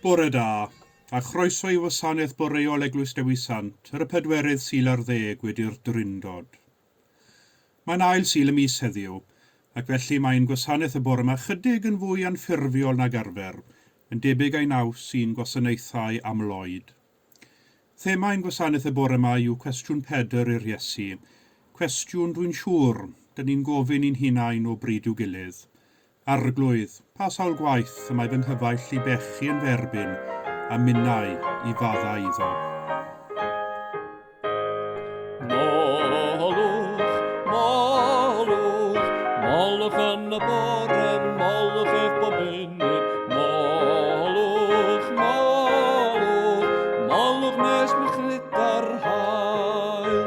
Bore da, a chroeso i wasanaeth boreol Eglwys Dewi Sant ar y pedwerydd Sul ar ddeg wedi'r Drindod. Mae'n ail Sul y mis heddiw, ac felly mae'n gwasanaeth y bore yma chydig yn fwy anffurfiol nag arfer, yn debyg a'i naws i'n gwasanaethau aml-oed. Thema ein gwasanaeth y bore yma yw cwestiwn Pedr i'r Iesu, cwestiwn dwi'n siŵr dyn ni'n gofyn i'n hunain o bryd i'w gilydd, Arglwydd, pa sawl gwaith y mae fy nghyfaill i bechu yn fy erbyn, a minnau i faddau iddo? Molwch, molwch, molwch yn y bore, molwch ef bob munud. Molwch, molwch, molwch nes mechrydar haul.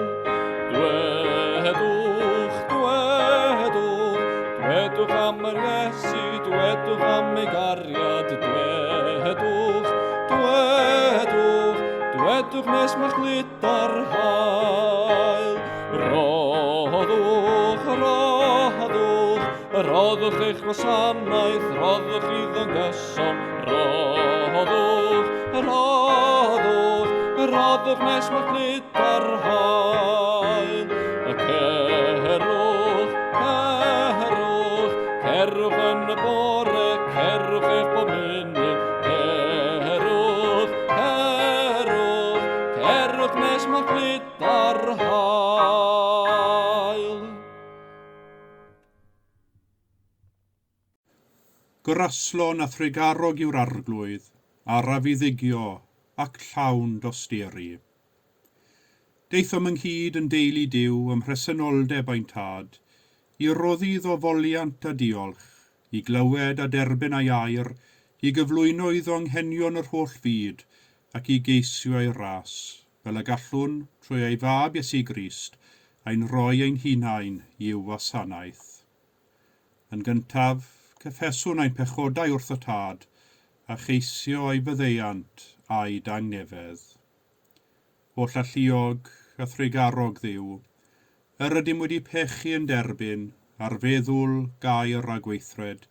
Dwedwch, dwedwch, Dwedwch am yr Iesu, dwedwch am ei gariad, dwedwch, dwedwch, dwedwch nes machlud ar haul. Rhoddwch, rhoddwch, rhoddwch eich gwasanaeth, rhoddwch iddo'n gyson, rhoddwch, rhoddwch, rhoddwch nes machlud ar haul. Y cerwch, cerwch, cerwch yn y bore, cerwch eich bob munud. Cerwch, cerwch, cerwch nes machlud ar haul. Graslon a thrugarog yw'r Arglwydd, araf i ddigio, ac llawn dosturi. Daethom ynghyd yn deulu Duw ym mhresenoldeb ein Tad, i roddi iddo foliant a diolch, i glywed a derbyn ei air, i gyflwyno iddo anghenion yr holl fyd, ac i geisio ei ras, fel y gallwn, trwy ei Fab Iesu Grist, ein rhoi ein hunain i'w wasanaeth. Yn gyntaf, cyffeswn ein pechodau wrth y Tad, a cheisio ei faddeuant a'i dangnefedd. Holl alluog a thrugarog Dduw, yr ydym wedi pechu yn derbyn, ar feddwl, gair a gweithred,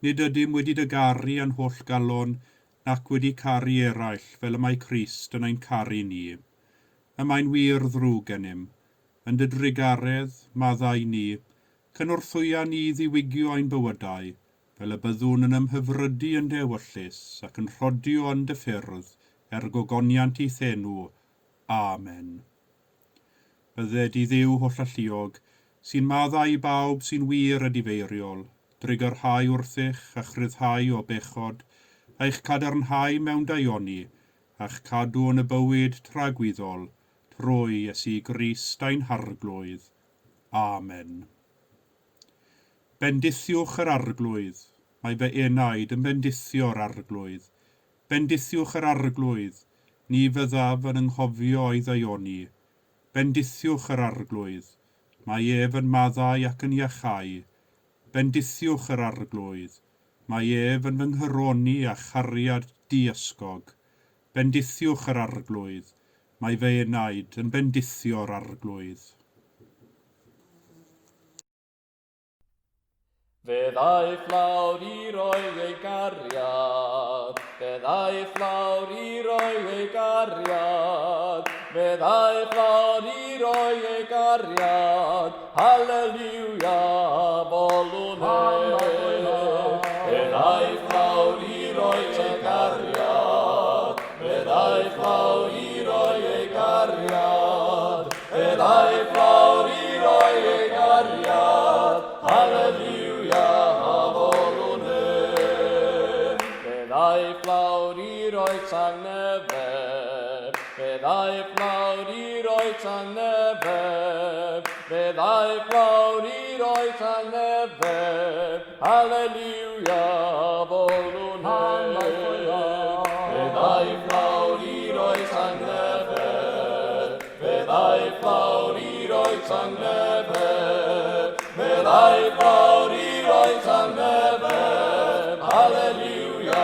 nid ydym wedi dy garu â'n holl galon, nac wedi caru eraill fel y mae Crist yn ein caru ni. Y mae'n wir ddrwg gennym. Yn dy drugaredd, maddau ni, Cynorthwya ni i ddiwygio ein bywydau, fel y byddwn yn ymhyfrydu yn dy ewyllys ac yn rhodio yn dy ffyrdd, er gogoniant i'th enw. Amen. Bydded i Dduw hollalluog, sy'n maddau i bawb sy'n wir edifeiriol, drugarhau wrthych a'ch rhyddhau o bechod, a'ch cadarnhau mewn daioni, a'ch cadw yn y bywyd tragwyddol, trwy Iesu Grist ein Harglwydd. Amen. Bendithiwch yr Arglwydd, mae fy enaid yn bendithio'r Arglwydd. Bendithiwch yr Arglwydd, ni fyddaf yn ynghofio ei ddaioni. Bendithiwch yr Arglwydd, mae ef yn maddau ac yn iachau. Bendithiwch yr Arglwydd, mae ef yn fy nghyroni â chariad diysgog. Bendithiwch yr Arglwydd, Mae fy enaid yn bendithio'r Arglwydd. Fe ddaeth lawr i roi ei gariad, fe ddaeth lawr i roi ei gariad, fe ddaeth lawr i roi ei gariad, Haleliwia, bolwn ef. Fe ddaeth lawr i roi ei gariad, Fe ddaeth lawr i roi ei gariad, Fe ddaeth lawr i roi ei gariad, Haleliwia, a folwn ef. Fe ddaeth lawr i roi tangnefedd, Fe ddaeth lawr i roi tangnefedd, Fe ddaeth lawr i roi tangnefedd, Haleliwia, bolwn ef. Fe ddaeth lawr i roi tangnefedd, Fe ddaeth lawr i roi tangnefedd, Fe ddaeth lawr i roi tangnefedd, Haleliwia,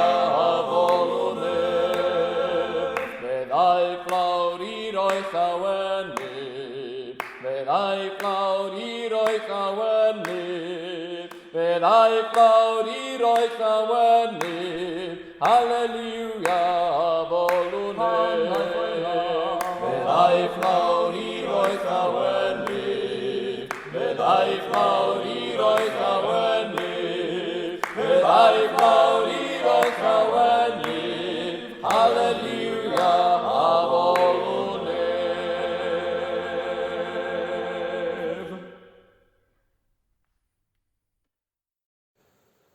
bolwn ef. Fe ddaeth lawr i roi llawenydd, Fe ddaeth lawr i roi llawenydd, Fe ddaeth lawr i roi llawenydd, Haleliwia, a bolwn ef. Fe ddaeth lawr i roi llawenydd, fe ddaeth lawr i roi llawenydd, fe ddaeth lawr i roi llawenydd, Haleliwia, a bolwn ef.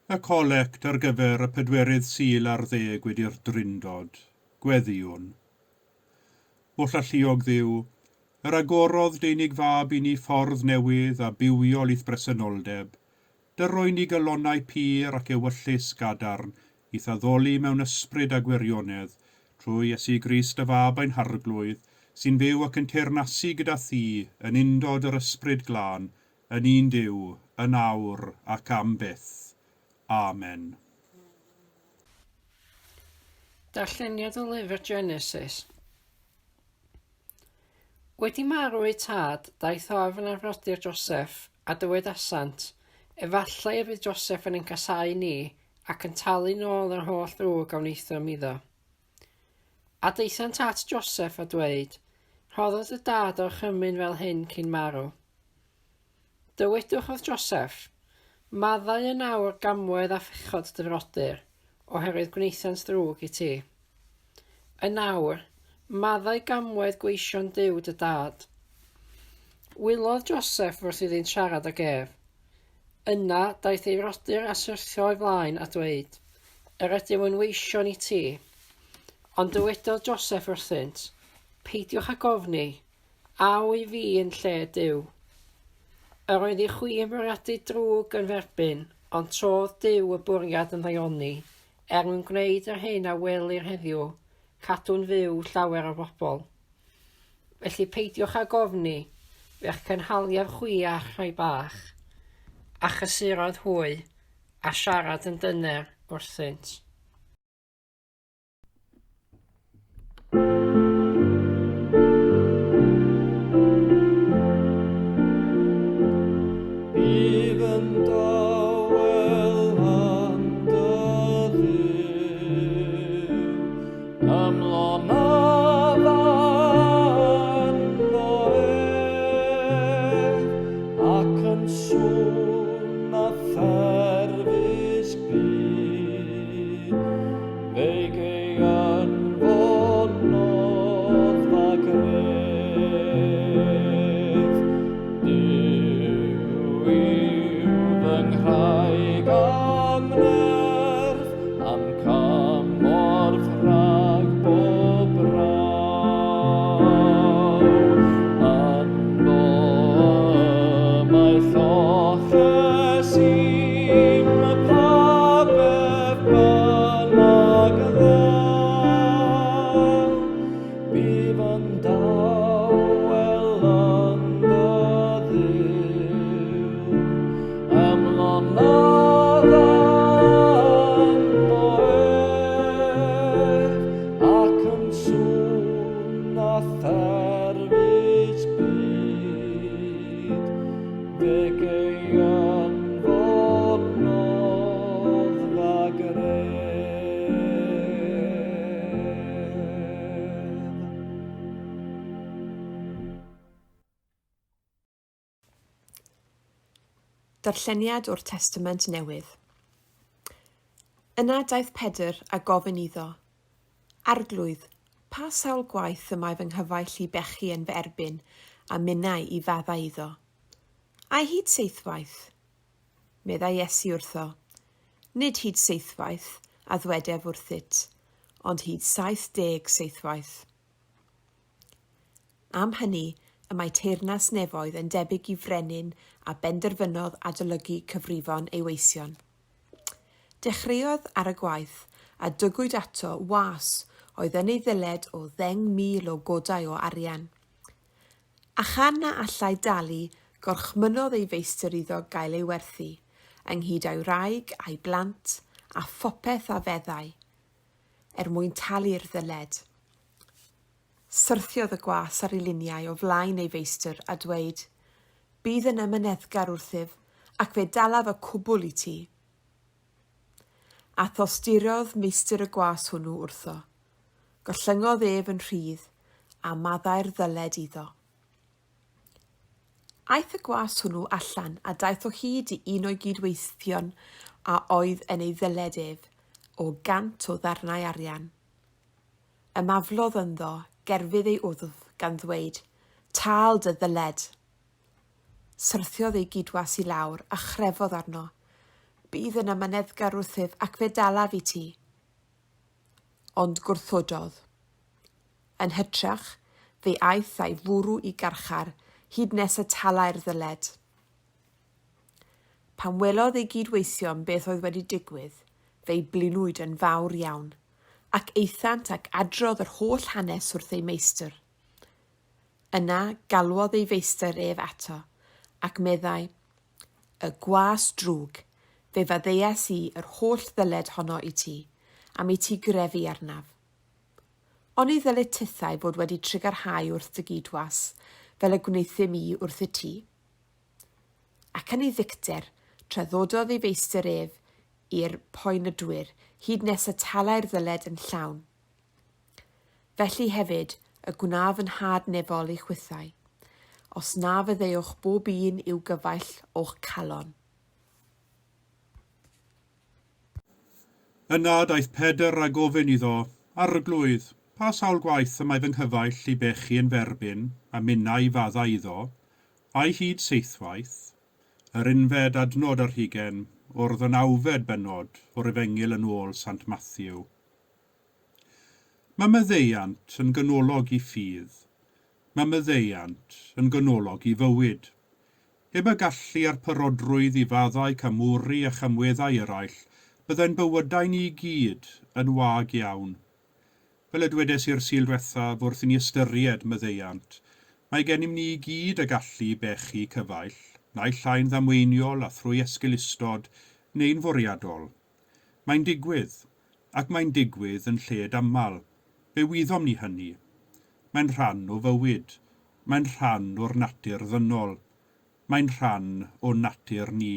Y colect ar gyfer y pedwerydd Sul ar ddeg wedi'r Drindod. Gweddïwn. Oll-alluog Dduw, yr agorodd dy unig Fab i ni ffordd newydd a bywiol i'th bresenoldeb, dyroi ni galonnau pur ac ewyllys gadarn i'th addoli mewn ysbryd a gwirionedd, trwy Iesu Grist dy Fab ein Harglwydd, sy'n fyw ac yn teyrnasu gyda thi yn undod yr Ysbryd Glân, yn un Duw, yn awr ac am byth. Amen. Darlleniad o lyfr Genesis. Wedi marw eu tad, daeth ofn ar frodyr Joseph, a dywedasant, Efallai y bydd Joseph yn ein casáu ni, ac yn talu nôl yr holl ddrwg a wnaethom iddo. A daethant at Joseph a dweud, Rhoddodd dy dad orchymyn fel hyn cyn marw. Dywedwch wrth Joseph, Maddau yn awr gamwedd a phechod dy frodyr, oherwydd gwnaethant ddrwg i ti. Yn awr, maddau gamwedd gweision Duw dy dad. Wylodd Joseph wrth iddynt siarad ag ef. Yna, daeth ei frodyr a syrthio o'i flaen a dweud, Yr ydym yn weision i ti. Ond dywedodd Joseph wrthynt, Peidiwch ag ofni, Aw i fi yn lle Duw. Yr oedd i chwi yn bwriadu drwg yn f'erbyn, ond trodd Duw y bwriad yn ddaioni, er mwyn gwneud yr hyn a welir heddiw, cadw'n fyw llawer o bobl. Felly peidiwch ag ofni, fe'ch cynhaliaf chwi a'ch rhai bach. A chysurodd hwy, a siarad yn dyner wrthynt. Bydd yn dawel am dy Dduw, ymlonydd ynddo ef, ac yn sŵn a therfysg byd. Fe'i geianfonodd fa gref. Duw yw fy nghraig a'm nerth, a'm cymorth rhag bob braw. Ynddo y mae lloches i'm pa beth bynnag ddaw. Bydd yn dawel yn dy Dduw, ymlonydd ynddo ef, ac yn sŵn a therfysg byd. Fe geianfonodd fa gref. Darlleniad o'r Testament Newydd. Yna daeth Pedr a gofyn iddo, Arglwydd, pa sawl gwaith y mae fy nghyfaill i bechu yn fy erbyn, a minnau i faddau iddo? Ai hyd seithwaith? Meddai Iesu wrtho, Nid hyd seithwaith, a ddwedef wrthyt, ond hyd 70 seithwaith. Am hynny, y mae teyrnas nefoedd yn debyg i frenin a benderfynodd adolygu cyfrifon ei weision. Dechreuodd ar y gwaith, a dygwyd ato was oedd yn ei ddyled o 10,000 o godau o arian. A chan na allai dalu, gorchmynnodd ei feistr iddo gael ei werthu, ynghyd â'i wraig a'i blant, a phopeth a feddai, er mwyn talu'r ddyled. Syrthiodd y gwas ar ei liniau o flaen ei feistr a dweud, Bydd yn amyneddgar wrthyf, ac fe dalaf y cwbl i ti. A thosturiodd meistr y gwas hwnnw wrtho. Gollyngodd ef yn rhydd, a maddau'r ddyled iddo. Aeth y gwas hwnnw allan a daeth o hyd i un o'i gydweithion a oedd yn ei ddyled ef, o gant o ddarnau arian. Ymaflodd ynddo gerfydd ei wddf, gan ddweud, Tâl dy ddyled! Syrthiodd ei gydwas i lawr a chrefodd arno, Bydd yn amyneddgar wrthyf ac fe dalaf i ti. Ond gwrthododd. Yn hytrach, fe aeth a'i fwrw i garchar hyd nes y talai'r ddyled. Pan welodd ei gyd-weision beth oedd wedi digwydd, fe'i blinwyd yn fawr iawn, ac aethant ac adrodd yr holl hanes wrth eu meistr. Yna galwodd ei feistr ef ato, ac meddai, Y gwas drwg, fe faddeuais i yr holl ddyled honno i ti, am i ti grefu arnaf. Oni ddylit tithau fod wedi trugarhau wrth dy gyd-was, fel y gwneuthum i wrthyt ti? Ac yn ei ddicter, traddododd ei feistr ef i'r poenydwyr, hyd nes y talai'r ddyled yn llawn. Felly hefyd y gwna fy Nhad nefol i chwithau, os na fyddeuwch bob un i'w gyfaill o'ch calon. Yna daeth Pedr a gofyn iddo, Arglwydd, pa sawl gwaith y mae fy nghyfaill i bechu yn f'erbyn, a minnau i faddau iddo? Ai hyd seithwaith? Yr unfed adnod ar hugain o'r ddeunawfed bennod o'r Efengyl yn ôl Sant Mathew. Mae maddeuant yn ganolog i ffydd. Mae maddeuant yn ganolog i fywyd. Heb y gallu a'r parodrwydd i faddau camwri a chamweddau eraill, byddai'n bywydau ni i gyd yn wag iawn. Fel y dwedes i'r Sul dwethaf wrth i ni ystyried maddeuant, mae gennym ni i gyd y gallu i bechu cyfaill, naill ai'n ddamweiniol a thrwy esgeulustod, neu'n fwriadol. Mae'n digwydd, ac mae'n digwydd yn lled aml. Fe wyddom ni hynny. Mae'n rhan o fywyd. Mae'n rhan o'r natur ddynol. Mae'n rhan o'n natur ni.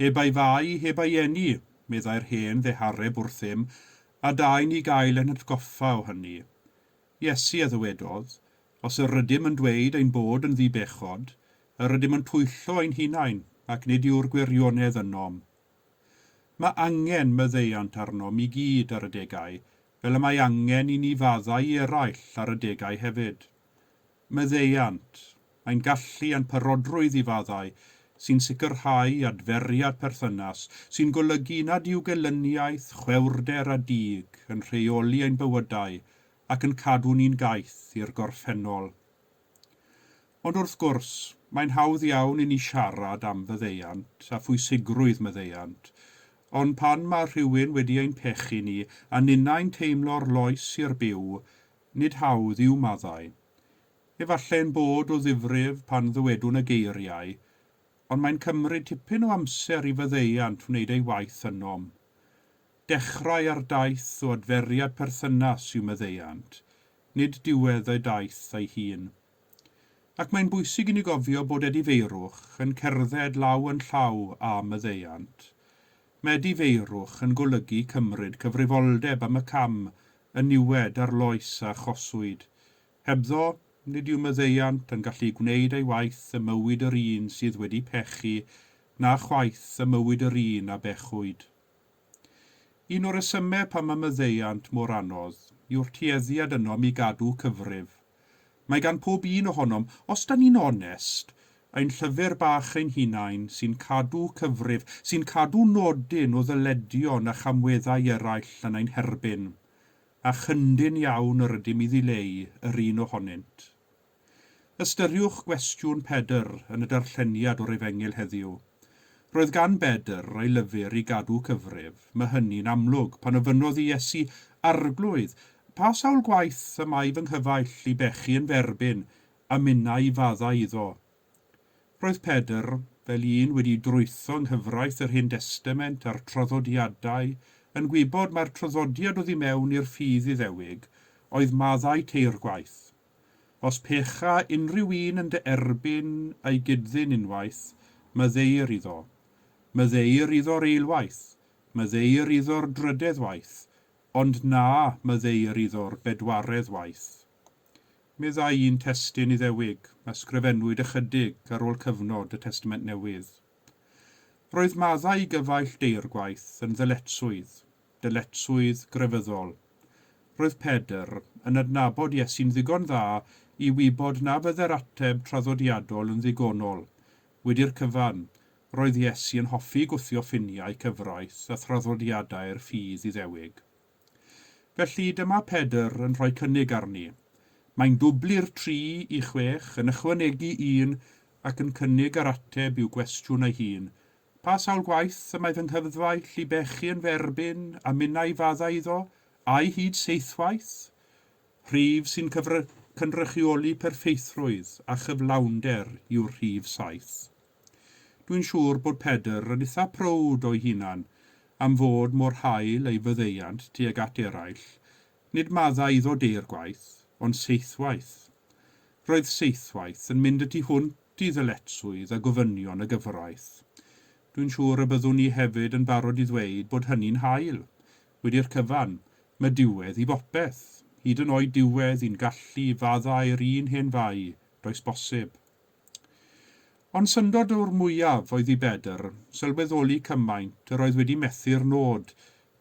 Heb ei fai, heb ei eni, meddai'r hen ddehareb wrthym, a da i ni gael ein hatgoffa o hynny. Iesu a ddywedodd, Os yr ydym yn dweud ein bod yn ddi-bechod, yr ydym yn twyllo ein hunain, ac nid yw'r gwirionedd ynom. Mae angen maddeuant arnom i gyd ar adegau, fel y mae angen i ni faddau i eraill ar adegau hefyd. Maddeuant, ein gallu a'n parodrwydd i faddau, sy'n sicrhau adferiad perthynas, sy'n golygu nad yw gelyniaeth, chwewrder a dig yn rheoli ein bywydau ac yn cadw ni'n gaeth i'r gorffennol. Ond wrth gwrs, mae'n hawdd iawn i ni siarad am faddeuant a phwysigrwydd maddeuant, ond pan mae rhywun wedi ein pechu ni a ninnau'n teimlo'r loes i'r byw, nid hawdd yw maddau. Efallai'n bod o ddifrif pan ddywedwn y geiriau, ond mae'n cymryd tipyn o amser i faddeuant wneud ei waith ynom. Dechrau ar daith o adferiad perthynas yw maddeuant, nid diwedd ei daith ei hun. Ac mae'n bwysig i ni gofio bod edifeirwch yn cerdded law yn llaw â maddeuant. Mae edifeirwch yn golygu cymryd cyfrifoldeb am y cam, y niwed a'r loes a achoswyd. Hebddo, nid yw maddeuant yn gallu gwneud ei waith ym mywyd yr un sydd wedi pechu, na chwaith ym mywyd yr un a bechwyd. Un o'r rhesymau pam mae maddeuant mor anodd yw'r tueddiad ynom i gadw cyfrif. Mae gan pob un ohonom, os 'da ni'n onest, ein llyfr bach ein hunain sy'n cadw cyfrif, sy'n cadw nodyn o ddyledion a chamweddau eraill yn ein herbyn, a chyndyn iawn yr ydym i ddileu yr un ohonynt. Ystyriwch gwestiwn Pedr yn y darlleniad o'r Efengyl heddiw. Roedd gan Bedr ei lyfr i gadw cyfrif, mae hynny'n amlwg, pan ofynnodd i Iesu, Arglwydd, pa sawl gwaith y mae fy nghyfaill i bechu yn f'erbyn, a minnau i faddau iddo? Roedd Pedr, fel un wedi drwytho yng nghyfraith yr Hen Destament a'r traddodiadau, yn gwybod mai'r traddodiad oddi mewn i'r ffydd Iddewig oedd maddau teirgwaith. Os pecha unrhyw un yn dy erbyn a'i gyd-ddyn unwaith, maddeuir iddo. Maddeuir iddo'r eilwaith. Maddeuir iddo'r drydedd waith, ond na maddeuir iddo'r bedwaredd waith. Meddai un testun Iddewig, a sgrifennwyd ychydig ar ôl cyfnod y Testament Newydd. Roedd maddau i gyfaill deirgwaith yn ddyletswydd, dyletswydd grefyddol. Roedd Pedr yn adnabod Iesu'n ddigon dda i wybod na fydde'r ateb traddodiadol yn ddigonol. Wedi'r cyfan, roedd Iesu yn hoffi gwthio ffiniau cyfraith a thraddodiadau'r ffydd Iddewig. Felly, dyma Pedr yn rhoi cynnig arni. Mae'n dwblu'r tri i chwech, yn ychwanegu un, ac yn cynnig yr ateb i'w gwestiwn ei hun, Pa sawl gwaith y mae fy nghyfaill i bechu yn fy erbyn, a minnau faddau iddo, ai hyd seithwaith? Rhif sy'n cynrychioli perffeithrwydd a chyflawnder yw'r rhif saith. Dwi'n siŵr bod Pedr yn itha prowd o'i hunan am fod mor hael ei faddeuant tuag at eraill, nid maddau iddo deirgwaith, ond seithwaith. Roedd seithwaith yn mynd y tu hwnt i ddyletswydd a gofynion y gyfraith. Dwi'n siŵr y byddwn ni hefyd yn barod i ddweud bod hynny'n hael. Wedi'r cyfan, mae diwedd i bopeth, hyd yn oed diwedd i'n gallu i faddau'r un hen fai, does bosib. Ond syndod o'r mwyaf oedd i Bedr sylweddoli cymaint yr oedd wedi methu'r nod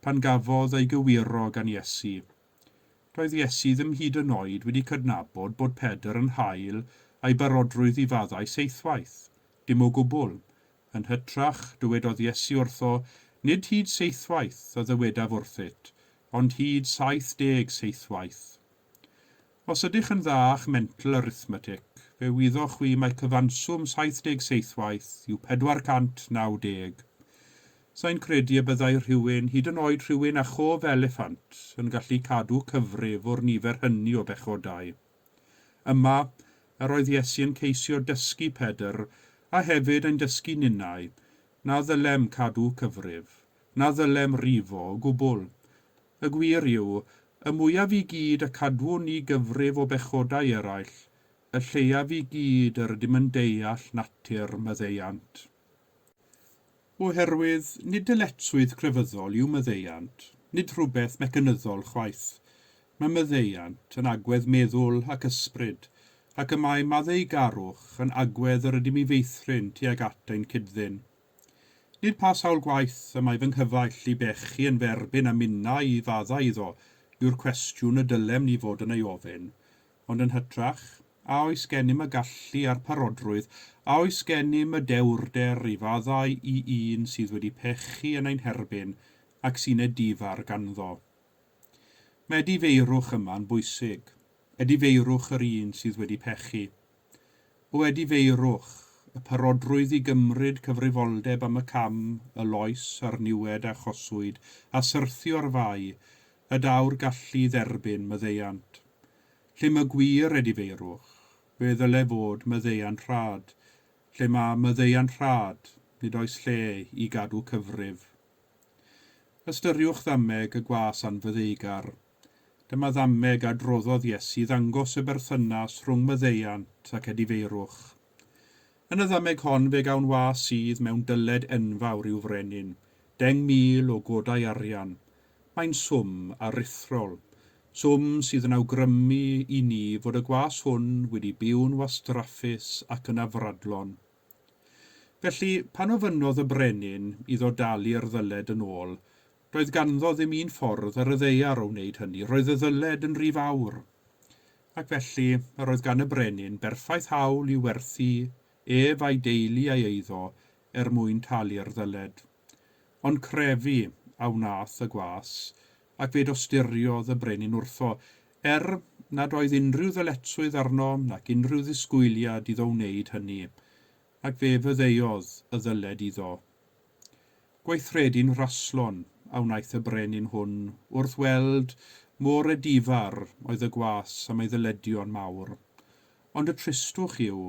pan gafodd ei gywiro gan Iesu. Doedd Iesu ddim hyd yn oed wedi cydnabod bod Pedr yn hael a'i barodrwydd i faddau seithwaith, dim o gwbl. Yn hytrach, dywedodd Iesu wrtho, Nid hyd seithwaith a ddywedaf wrthyt, ond hyd 70 seithwaith. Os ydych yn dda â'ch mental arithmetic, fe wyddoch chwi mai cyfanswm 77 waith yw 490. Sa i'n credu y byddai rhywun, hyd yn oed rhywun â chof eliffant, yn gallu cadw cyfrif o'r nifer hynny o bechodau. Yma, yr oedd Iesu yn ceisio dysgu Pedr, a hefyd ein dysgu ninnau, na ddylem cadw cyfrif, na ddylem rifo o gwbl. Y gwir yw, y mwyaf i gyd y cadwn ni gyfrif o bechodau eraill, y lleiaf i gyd yr ydym yn deall natur maddeuant. Oherwydd nid dyletswydd crefyddol yw maddeuant, nid rhywbeth mecanyddol chwaith. Mae maddeuant yn agwedd meddwl ac ysbryd, ac y mae maddeugarwch yn agwedd yr ydym i feithrin tuag at ein cyd-ddyn. Nid pa sawl gwaith y mae fy nghyfaill i bechu yn fy erbyn a minnau i faddau iddo yw'r cwestiwn y dylem ni fod yn ei ofyn, ond yn hytrach, a oes gennym y gallu a'r parodrwydd, a oes gennym y dewrder i faddau i un sydd wedi pechu yn ein herbyn ac sy'n edifar ganddo? Mae edifeirwch yma'n bwysig, edifeirwch yr un sydd wedi pechu. O edifeirwch, y parodrwydd i gymryd cyfrifoldeb am y cam, y loes a'r niwed a achoswyd, a syrthio ar fai, y daw'r gallu i dderbyn maddeuant. Lle mae gwir edifeirwch, fe ddyle fod maddeuant rhad. Lle mae maddeuant rhad, nid oes lle i gadw cyfrif. Ystyriwch ddameg y gwas anfaddeugar. Dyma ddameg a adroddodd Iesu i ddangos y berthynas rhwng maddeuant ac edifeirwch. Yn y ddameg hon fe gawn was sydd mewn dyled enfawr i'w frenin, 10,000 o godau arian. Mae'n swm aruthrol. Swm sydd yn awgrymu i ni fod y gwas hwn wedi byw'n wastraffus ac yn afradlon. Felly, pan ofynnodd y brenin iddo dalu'r ddyled yn ôl, Doedd ganddo ddim un ffordd ar y ddaear o wneud hynny, roedd y ddyled yn rhy fawr. Ac felly, yr oedd gan y brenin berffaith hawl i'w werthu ef a'i deulu a'i eiddo er mwyn talu'r ddyled. Ond crefu a wnaeth y gwas, ac fe dosturiodd y brenin wrtho, er nad oedd unrhyw ddyletswydd arno nac unrhyw ddisgwyliad iddo wneud hynny, ac fe faddeuodd y ddyled iddo. Gweithredu'n raslon a wnaeth y brenin hwn wrth weld mor edifar oedd y gwas am ei ddyledion mawr. Ond y tristwch yw,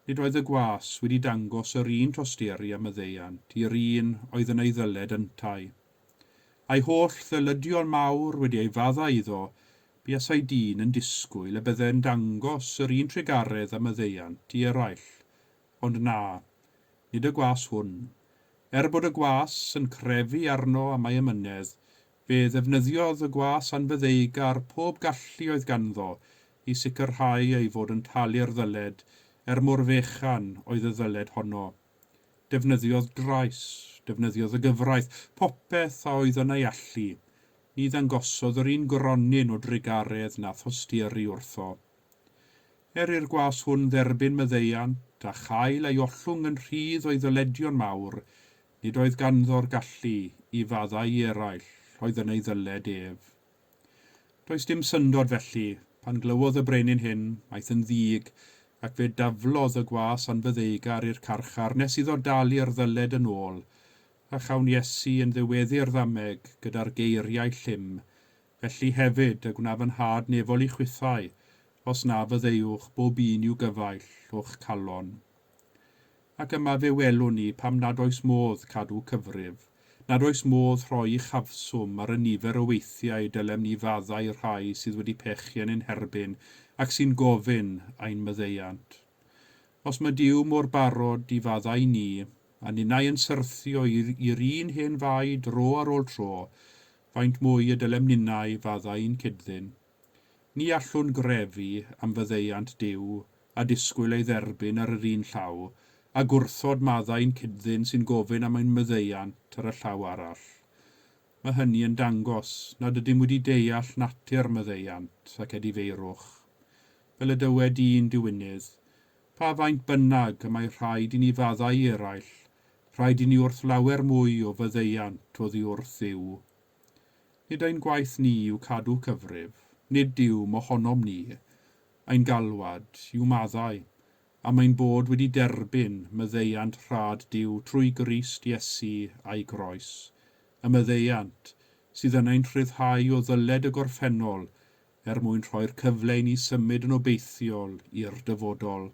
nid oedd y gwas wedi dangos yr un tosturi a maddeuant i'r un oedd yn ei ddyled yntau. A'i holl ddyledion mawr wedi ei faddau iddo, buasai dyn yn disgwyl y bydde'n dangos yr un trugaredd a maddeuant i eraill. Ond na, nid y gwas hwn. Er bod y gwas yn crefu arno am ei amynedd, fe ddefnyddiodd y gwas anfaddeugar pob gallu oedd ganddo i sicrhau ei fod yn talu'r ddyled, er mor fechan oedd y ddyled honno. Defnyddiodd drais, defnyddiodd y gyfraith, popeth a oedd yn ei allu. Ni ddangosodd yr un gronyn o drugaredd na thosturi wrtho. Er i'r gwas hwn dderbyn maddeuant a chael ei ollwng yn rhydd o'i ddyledion mawr, nid oedd ganddo'r gallu i faddau i eraill oedd yn ei ddyled ef. Does dim syndod felly, pan glywodd y brenin hyn, aeth yn ddig, ac fe daflodd y gwas anfaddeugar i'r carchar nes iddo dalu'r ddyled yn ôl, a chawn Iesu yn ddiweddu'r ddameg gyda'r geiriau llym, Felly hefyd y gwna fy nhad nefol i chwithau, os na faddeuwch bob un i'w gyfaill o'ch calon. Ac yma fe welwn ni pam nad oes modd cadw cyfrif, nad oes modd rhoi uchafswm ar y nifer o weithiau dylem ni faddau rhai sydd wedi pechu yn ein herbyn ac sy'n gofyn ein maddeuant. Os mae Duw mor barod i faddau ni, a ninnau yn syrthio i'r un hen fai dro ar ôl tro, Faint mwy y dylem ninnau faddau i'n cyd-ddyn? Ni allwn grefu am faddeuant Duw a disgwyl ei dderbyn ar yr un llaw, a gwrthod maddau i'n cyd-ddyn sy'n gofyn am ein maddeuant ar y llaw arall. Mae hynny yn dangos nad ydym wedi deall natur maddeuant ac edifeirwch. Fel y dywed un diwinydd, Pa faint bynnag y mae rhaid i ni faddau i eraill, Rhaid i ni wrth lawer mwy o faddeuant oddi wrth Dduw. Nid ein gwaith ni yw cadw cyfrif, nid yw mohonom ni. Ein galwad yw maddau, am ein bod wedi derbyn maddeuant rhad Duw trwy Grist Iesu a'i groes, y maddeuant sydd yn ein rhyddhau o ddyled y gorffennol er mwyn rhoi'r cyfle i ni symud yn obeithiol i'r dyfodol.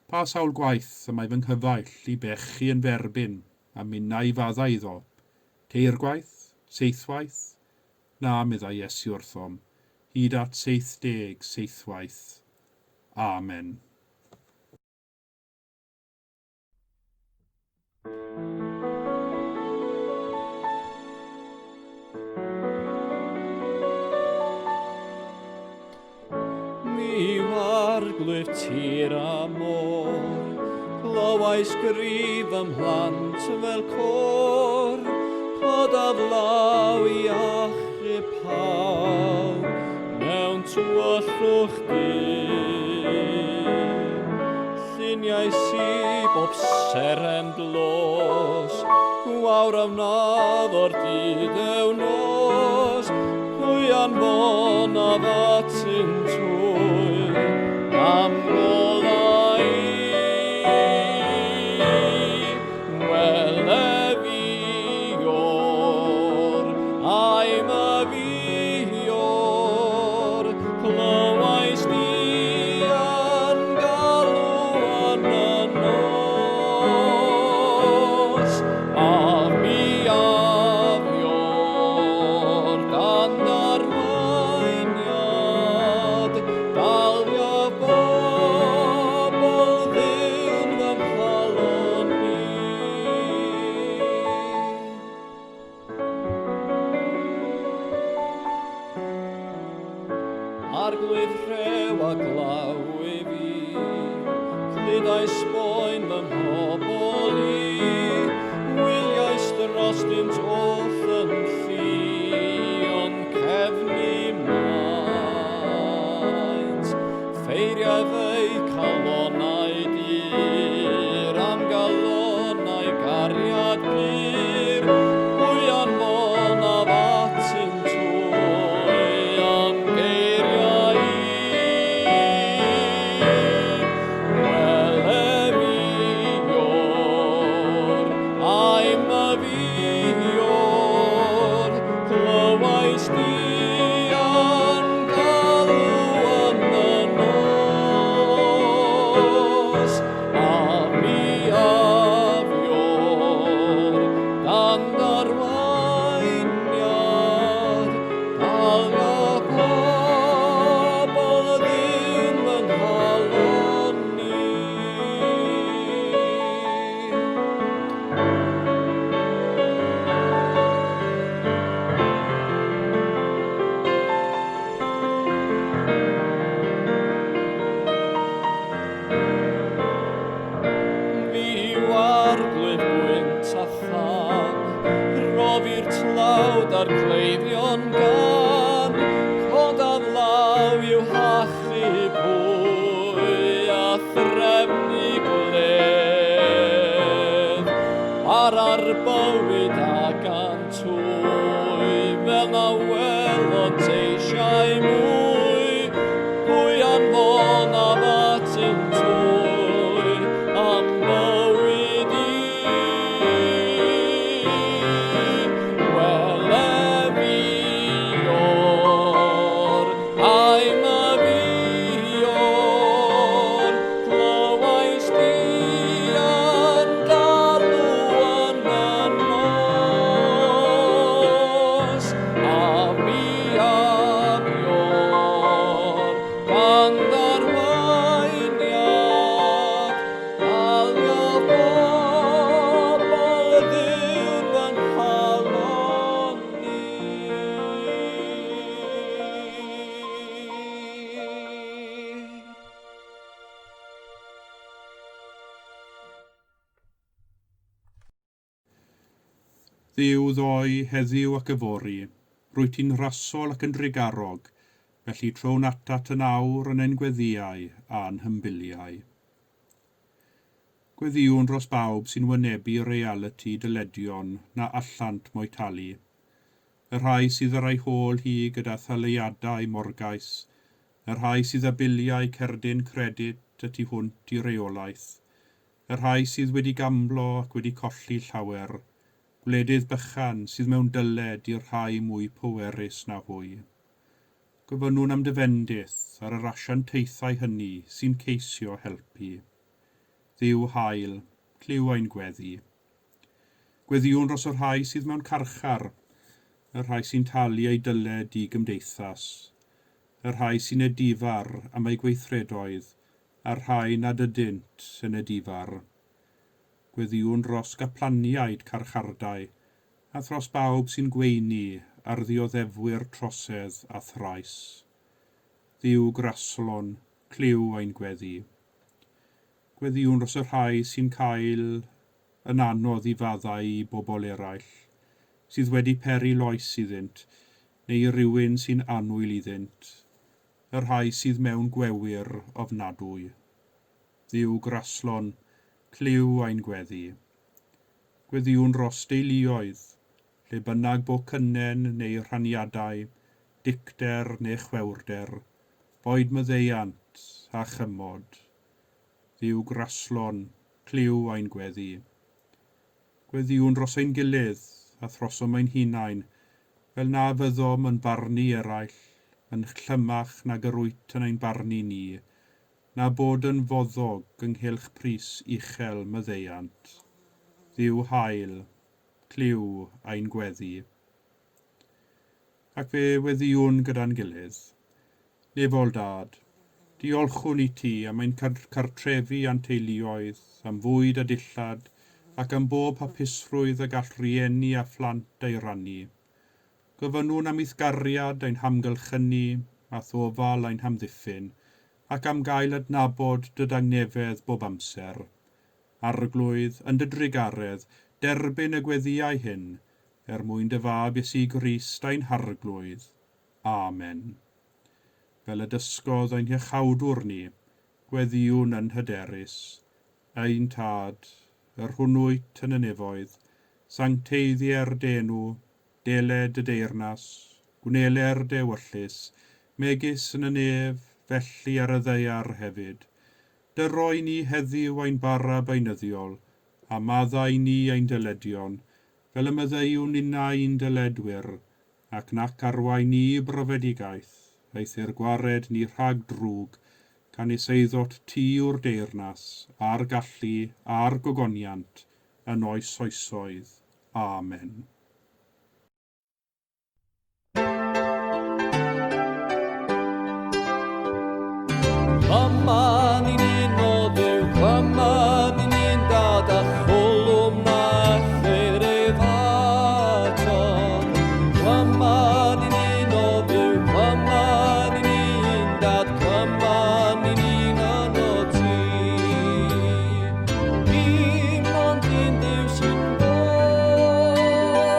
Pa sawl gwaith y mae fy nghyfaill i bechu yn fy erbyn, a minnau i faddau iddo? Teirgwaith? Seithwaith? Na, meddai Iesu wrthom, hyd at 70 seithwaith. Amen. Mi warglwyf tir a môr, clywais gri fy mhlant fel côr, codaf law i achub pawb mewn tywyllwch du. Lluniais i bob seren dlos, gwawr a wnaf o'r dydd ew nos, pwy anfonaf atynt hwy, am golau i. Wele fi o'r, a'i myfio'r, clywais di yn galw yn y nos, a mi af ior dan d'arweiniad, daliaf bobl ddyn fy nghalon i. Arglwydd rhew a glaw i fi, cludais boen fy mhobl i, wyliais drostynt oll yn llu, ond cefnu maent. Ffeiriau eu calonnau dir, am galonnau cariad pur, pwy anfonaf atynt hwy, am geiriau i. Wele fi tlawd a'r cleifion gan, codaf law i'w hachub hwy a threfnu gwledd ar ar bywyd a gant hwy, fel na welont eisiau mwy, pwy anfonaf atynt hwy am fywyd i. Wele fi o'r, ai myfi o'r, glywais di yn galw yn y nos, a mi af ior, gan d'arweiniad, Dalio bobl Dduw'n fy nghalon i. Dduw ddoe, heddiw ac yfory, rwyt ti'n rasol ac yn drugarog, felly trown atat yn awr yn ein gweddïau a'n hymbiliau. Gweddïwn dros bawb sy'n wynebu realiti dyledion na allant mo'u talu, y rhai sydd ar ei hôl hi gyda thaleiadau morgais, y rhai sydd â biliau cerdyn credyd y tu hwnt i reolaeth, y rhai sydd wedi gamblo ac wedi colli llawer, gwledydd bychan sydd mewn dyled i'r rhai mwy pwerus na hwy. Gofynnwn am dy fendith ar yr asiantaethau hynny sy'n ceisio helpu. Dduw hael, clyw ein gweddi. Gweddïwn dros y rhai sydd mewn carchar, y rhai sy'n talu eu dyled i gymdeithas, y rhai sy'n edifar am eu gweithredoedd a'r rhai nad ydynt yn edifar. Gweddïwn dros gaplaniaid carchardai, a thros bawb sy'n gweini ar ddioddefwyr trosedd a thrais. Dduw graslon, clyw ein gweddi. Gweddïwn dros y rhai sy'n cael yn anodd i faddau i bobl eraill, sydd wedi peri loes iddynt, neu i rywun sy'n annwyl iddynt, y rhai sydd mewn gwewyr ofnadwy. Dduw graslon, clyw ein gweddi. Gweddïwn dros deuluoedd, lle bynnag bo cynnen neu rhaniadau, dicter neu chwewrder, boed maddeuant a chymod. Dduw graslon, clyw ein gweddi. Gweddïwn dros ein gilydd a throsom ein hunain, fel na fyddom yn barnu eraill yn llymach nag yr wyt yn ein barnu ni, na bod yn foddog ynghylch pris uchel maddeuant. Dduw hael, clyw ein gweddi. Ac fe weddïwn gyda'n gilydd. Nefol Dad, diolchwn i ti am ein cartrefi a'n teuluoedd, am fwyd a dillad, ac am bob hapusrwydd y gall rieni a phlant ei rannu. Gofynnwn am i'th gariad ein hamgylchynu, a'th ofal ein hamddiffyn, ac am gael adnabod dy dangnefedd bob amser. Arglwydd, yn dy drugaredd, derbyn y gweddïau hyn, er mwyn dy Fab Iesu Grist ein Harglwydd. Amen. Fel y dysgodd ein Hiachawdwr ni, gweddïwn yn hyderus, Ein Tad, yr hwn wyt yn y nefoedd, sancteiddier dy enw, deled dy deyrnas, gwneler dy ewyllys, megis yn y nef, felly ar y ddaear hefyd. Dyro i ni heddiw ein bara beunyddiol, a maddau ni ein dyledion, fel y maddeuwn ninnau i'n dyledwyr, ac nac arwain ni i brofedigaeth, eithr gwared ni rhag drwg, canys eiddot ti yw'r deyrnas, a'r gallu, a'r gogoniant, yn oes oesoedd. Amen. Yma ni'n un o Dduw, yma ni'n un dad a chwlwm na ellir ei ddatod. Yma ni'n un o Dduw, yma ni'n un dad, yma ni'n un yno ti. Dim ond un Duw sy'n bod.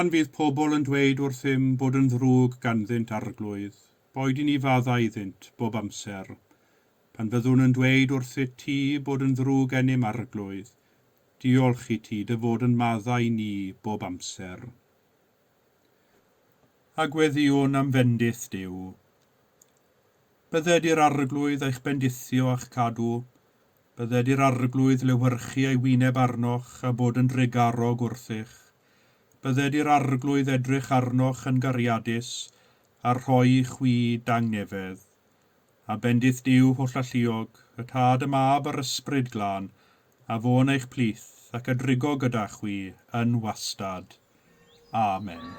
Pan fydd pobl yn dweud wrthym bod yn ddrwg ganddynt Arglwydd, boed i ni faddau iddynt bob amser. Pan fyddwn yn dweud wrthyt ti bod yn ddrwg gennym Arglwydd, diolch i ti dy fod yn maddau ni bob amser. A gweddïwn am fendith Duw. Bydded i'r Arglwydd eich bendithio a'ch cadw. Bydded i'r Arglwydd lewyrchu ei wyneb arnoch a bod yn drugarog wrthych. Bydded i'r Arglwydd edrych arnoch yn gariadus a rhoi i chwi dangnefedd. A bendith Duw hollalluog, y Tad, y Mab a'r Ysbryd Glân, a fo yn eich plith ac a drigo gyda chwi yn wastad. Amen.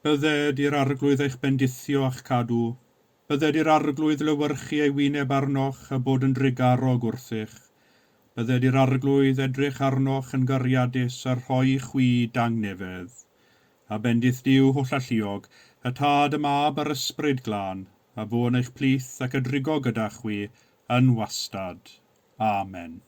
Bydded i'r Arglwydd eich bendithio a'ch cadw. Bydded i'r Arglwydd lewyrchu ei wyneb arnoch a bod yn drugarog wrthych. Bydded i'r Arglwydd edrych arnoch yn gariadus a rhoi i chwi dangnefedd. A bendith Duw hollalluog, y Tad, y Mab a'r Ysbryd Glân, a fo yn eich plith ac a drigo gyda chwi yn wastad. Amen.